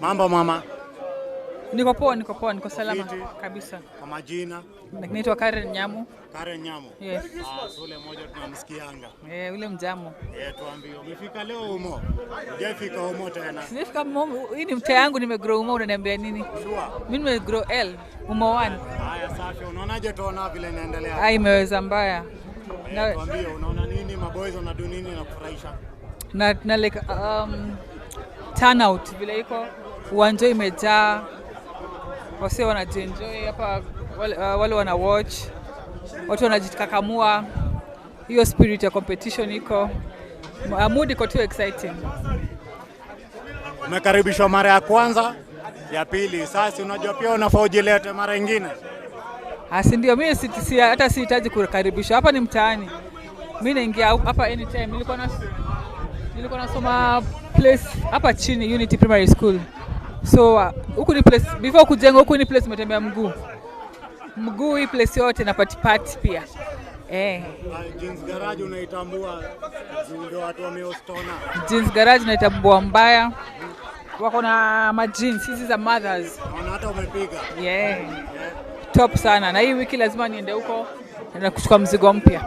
Mambo mama. Niko poa, niko poa, niko salama Fiti. Kabisa. Kwa majina? Naitwa Karen Nyamu. Karen Nyamu. Yes. Ah, ule moja tunamsikianga. Eh, ule mjamo. Eh, tuambie umefika leo Umo. Hujafika Umo tena. Sijafika Umo, hii ni mtaa yangu, nimegrow Umo, unaniambia nini? Sure. Mimi nimegrow L, Umo 1. Haya, safi. Unaonaje tuona vile inaendelea? Ai, imeweza mbaya. Eh, Na, tuambie unaona nini, maboys wanadu nini na kufurahisha? na like turnout vile iko, uwanja imejaa, wasee wanajienjoy hapa, wale wana watch, watu wanajikakamua, hiyo spirit ya competition iko, mood iko too exciting. Umekaribishwa mara ya kwanza, ya pili. Sasa unajua pia unafaa ujilete mara ingine. Si ndio, mimi hata sihitaji kukaribishwa. Hapa ni mtaani. Mimi naingia hapa anytime. Nilikuwa nasoma place hapa chini, Unity Primary School. So huku ni place before kujenga, huku ni place umetembea mguu. Mguu hii place yote na patipati pia. Eh, Ah, Jeans Garage unaitambua juu ndio watu wameostona. Jeans Garage naitambua mbaya. Wako na majeans hizi za mothers. Naona hata umepiga. Yeah. Top sana. Na hii wiki lazima niende huko na kuchukua mzigo mpya.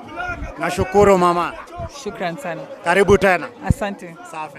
Nashukuru mama. Shukran sana. Karibu tena. Asante. Safi.